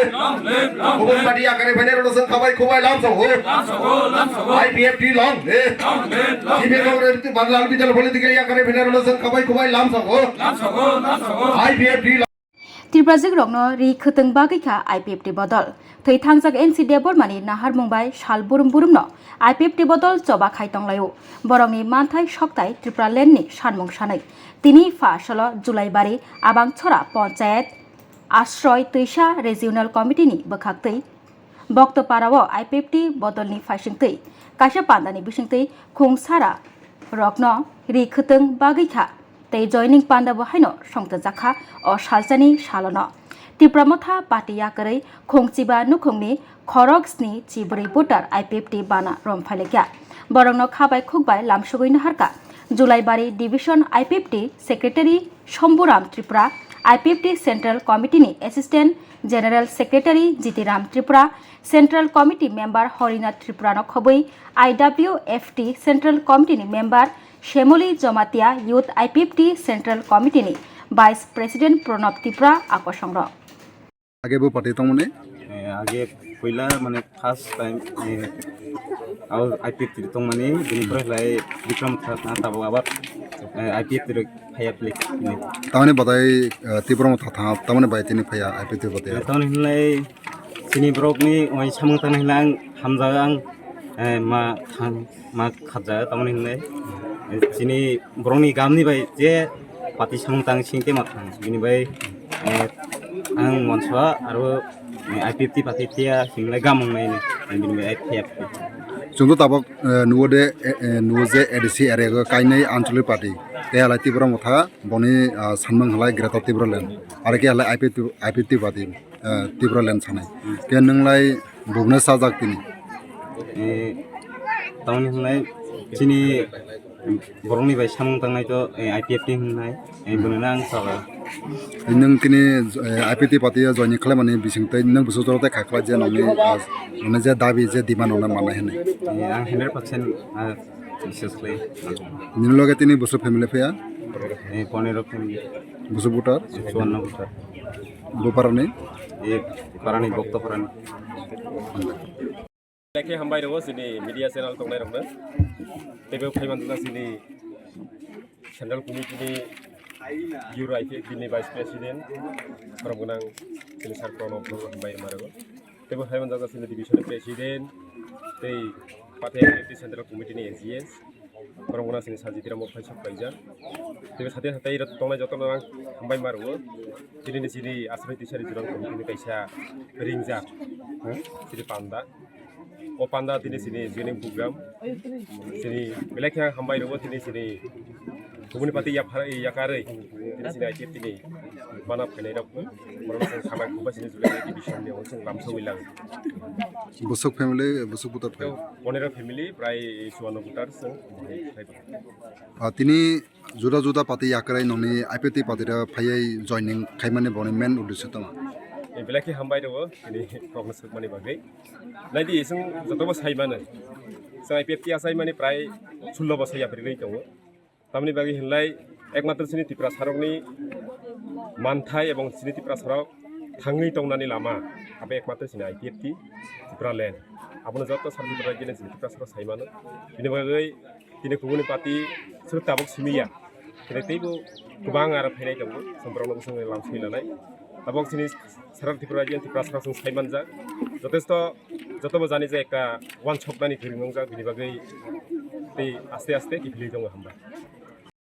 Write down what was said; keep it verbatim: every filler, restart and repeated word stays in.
Kubun party yakarwi phainairokno chwng khabai khubai lamsao. I P F T long live. T V Congress Banlal Bijal political yakarwi phainairokno chwng khabai khubai lamsao. I P F T long. Tiprajwk rokno ri khwtwng bagwi kha I P F T bodol. Thwi thangjak N C Debbarmani naharmung bai sal burum burumno I P F T bodol choba khai tonglaio. Borokni manthai soktai Tripura Land ni sanmung sanwi. Tini pha solo Julaibari Abangchora Ponchayat Ashroy Twisa Regional Committee ni bwkhaktwi Boktoparao I P F T bodolni phaisingtwi kaisa pandani bisingtwi khungsara rokno ri khwtwng bagwi kha tei joining panda bo haino songtwjak kha o salsani salono. Tipra Motha party yakarwi khungchiba nukhungni khorok sni chibrwi voter I P F T bana romphailaikha. Borokno khabai khukbai lamsogwi naharkha Julaibari Division I P F T Secretary Shomburam Tripura, I P F T Central Committee ni Assistant General Secretary Jitiram Tripura, Central Committee Member Horinath Tripura no khobwi I W F T Central Committee ni Member Shemoli Jomatia, Youth I P F T Central Committee ni Vice President Pranab Tripura akosongrok. Age bo party tongmani? Eh, age puila mane first time, eh, abo I P F T tongmani, bini pore lai Bikram Motha tabo abar, eh, I P F T rok phaiya play. Tamani badai, eh, Tipra Motha tha, tamani bai tini phaiya I P F T badai. Eh, tamani hinlai chini borokni oi samung tangna hinlai ang hamjaga ang, eh, ma thang ma khatjaga tamani hinlai. Eh, chini borokni gamni bai je party samung tang sing te ma thang. Bini bai, eh, ang monso aro, eh, I P F T party tia hinlai gamung nai ni. Bini bai I P F T. Chwngno tabok, eh, nuwo de, eh, eh, nuwo je A D C area go kainai Anchalik party. Te halai Tipra Motha boni, ah, sanmang halai Greater Tipraland. Are ke halai I P F T, I P F T party, eh, Tipraland sanai. Ke nwnglai Bhubanesh sajak tini. Eh, tamoni hinlai chini borokni bai samung tangnai to, eh, I P F T hinlai, eh, bono nang sala. Nung tini, eh, I P F T party o join khlaimani bising tei nung bwswk jora tei kha khlai je nongni, ah, nongni je dabi je demand nongna manai hinwi. Eh, ang hundred percent, ah, biswas khlai. Nini loge tini bwswk family phaiya? Eh, ponero family. Bwswk voter? Chuanno voter. Bo parani? Eh, parani, Bokto parani. Belai khe hambai rwo chini media channel tongnai rokno. Teibo phaiman jora chini Central Committee ni Bureau I P F T ni Vice President, khorang gwnang chini Sir Pranab no hambai rwma rwo. Teibo phaiman jora chini Division President, tei Pathai I P F T Central Committee ni A G S, khorang gwnang chini Sanjit Ram bo phaisok paijak. Teibo sathe sathe tongnai jotono ang hambai ma rwo. Chini ni chini Asroi Tisari Joral Committee ni kaisa ringjak, hmm, chini panda. O panda tini chini joining program. Chini belai khe hambai rwo tini chini kubuni party yaphar-, yakarwi tini chini I P F T ni mana phainai rok. Borok chwng khamai khumbai chini July division ni ongsong lamsogwi lang. Bwswk family, bwswk voter phai? Ponero family, prai chuanno voter chwng phai. Ah, tini juda juda party yakarwi nongni I P F T party rok phaiwi joining khaimani boni main uddesyo tongma? Belai khe hambai rwo tini kokno swkmani bagwi. Naidi, chwng jotobo sai mano. Chwng I P F T achaimani prai sullo bosor yapri rwi tongo. Tamni bagwi hinlai ekmatro chini Tiprasarokni manthai ebong chini Tiprasarok thangwi tongnani lama abo ekmatro chini I P F T Tipraland. Abono joto sal Tripura rajyoni chini Tiprasarok sai mano. Bini bagwi tini kubuni party swk tabuk simi ya. Tini teibo kwbang aro phainai tongo, chwng borokno bwswk lam sui lanai. Tabuk chini sara Tripura rajyoni Tiprasarok chwng sai manjak. Jotesto, jotobo jani je ekta wansoknani kwrwng wngjak, bini bagwi tei aste aste kiphilwi tongo, hambai.